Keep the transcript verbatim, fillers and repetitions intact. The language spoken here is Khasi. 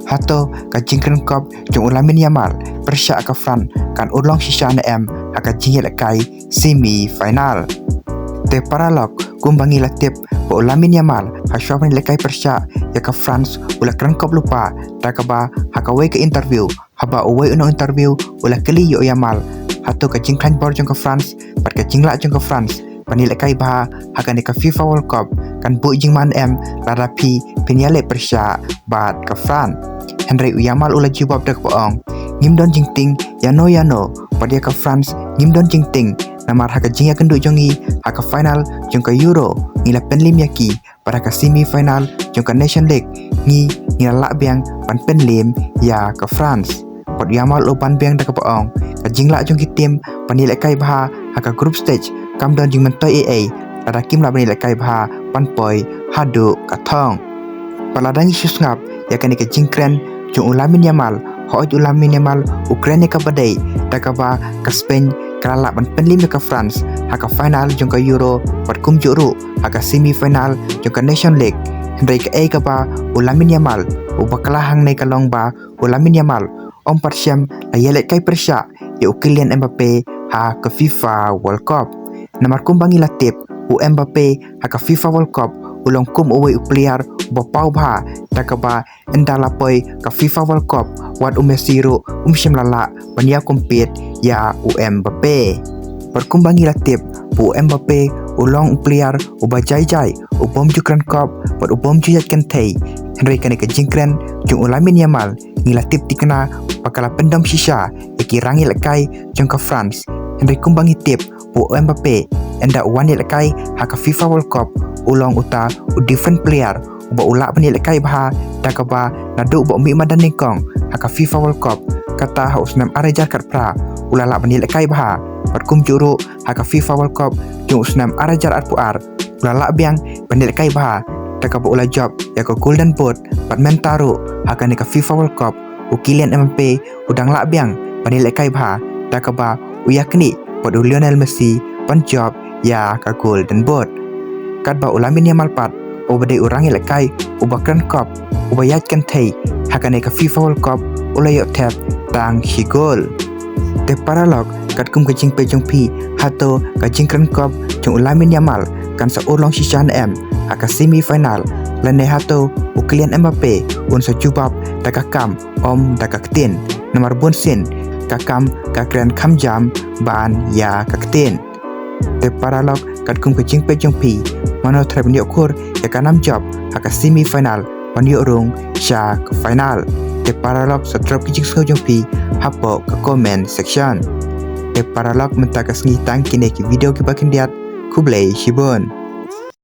Hato ka jingkren kop jong u Lamine Yamal pyrshah ka France kan urlong shisha ne em ha ka jingïalehkai semi final. Te paralok, kumba ngi la tip ba u Lamine Yamal ha shuwa ban ïalehkai pyrshah ïa ka France u la kren kop lypa, da kaba ha kawei ka interview, haba uwei u nong interview u la kylli ïa u Yamal hato ka jingkhlaiñ bor jong ka France bad ka jinglah jong ka France ban ïalehkai bha ha kane ka FIFA World Cup kan buh jingma ne em lada phi phin ïaleh pyrshah bad ka France. Hynrei u Yamal u la jubab da kaba ong, ngim don jingtieng ïano ïano, bad ïa ka France ngim don jingtieng, namar ha ka jingïakynduh jong ngi ha ka final jong ka Euro ngi la pynliem ïa ki, bad ha ka semi final jong ka Nation League ngi, ngi la lah biang ban pynliem ïa ka France. Bad u Yamal u ban biang da kaba ong, ka jinglah jong ki team ban ïalehkai bha ha ka group stage kam don jingmyntoi ei ei lada kim lah ban ïalehkai bha ban poi haduh ka thong. Bad lada ngi shu sngap ïa kane ka jingkren jong u Lamine Yamal, hooid u Lamine Yamal u kren ïa kaba dei, da kaba ka Spain ka la lah ban pynliem ïa ka France ha ka final jong ka Euro bad kumjuh ruh ha ka semi final jong ka Nation League. Hynrei kaei kaba u Lamine Yamal u bakla hangne ka long ba u Lamine Yamal um pat shym la ïalehkai pyrshah ïa u Kylian Mbappe ha ka FIFA World Cup. Namar kumba ngi la tip, u Mbappe ha ka FIFA World Cup u long kum uwei u player uba paw bha, da kaba ynda la poi ka FIFA World Cup wat u Messi ruh um shym la lah ban ïa compete ïa u Mbappe. Bad kumba ngi la tip ba u Mbappe u long u player uba jai jai, u bym ju kren kop bad u bym ju ïaid kynthei. Hynrei kane ka jingkren jong u Lamine Yamal ngi la tip thikna ba ka la pyndom shisha ïa ki rangïalehkai jong ka France. Hynrei kumba ngi tip ba u Mbappe ynda u wan ïalehkai ha ka FIFA World Cup u long uta u different player uba u lah ban ïalehkai bha, da kaba naduh ba u mih madan nyngkong ha ka FIFA World Cup kata ha u snem ar hajar khatphra u la lah ban ïalehkai bha. Bad kumjuh ruh ha ka FIFA World Cup jong u snem ar hajar arphew ar u la lah biang ban ïalehkai bha, da kaba u la jop ïa ka Golden Boot. Bad mynta ruh ha kane ka FIFA World Cup u Kylian Mbappe u dang lah biang ban ïalehkai bha, da kaba u ïaknieh bad u Lionel Messi ban jop ïa ka Golden Boot. Katba u Lamine Yamal pat uba dei u rangïalehkai uba kren kop, uba ïaid kynthei, ha kane ka FIFA World Cup u la ïoh thep tang shi gol. Te paralok, katkum ka jingpeit jong phi, hato ka jingkren kop jong u Lamine Yamal kan sa urlong shisha ne em ha ka semi final, lane hato u Kylian Mbappe un sa jubab da ka kam ym da ka ktien? Namar bunsien ka kam ka kren kham jam ban ïa ka ktien. Te paralok, katkum ka jingpeit jong phi, mano trai ban ïoh khur ïa ka nam jop ha ka semi final ban ïoh rung sha ka final? Te paralok, sa drop ki jingsngew jong phi hapoh ka comment section. Te paralok, mynta ka sngi tang kine ki video kiba khyndiat. Khublei shibun.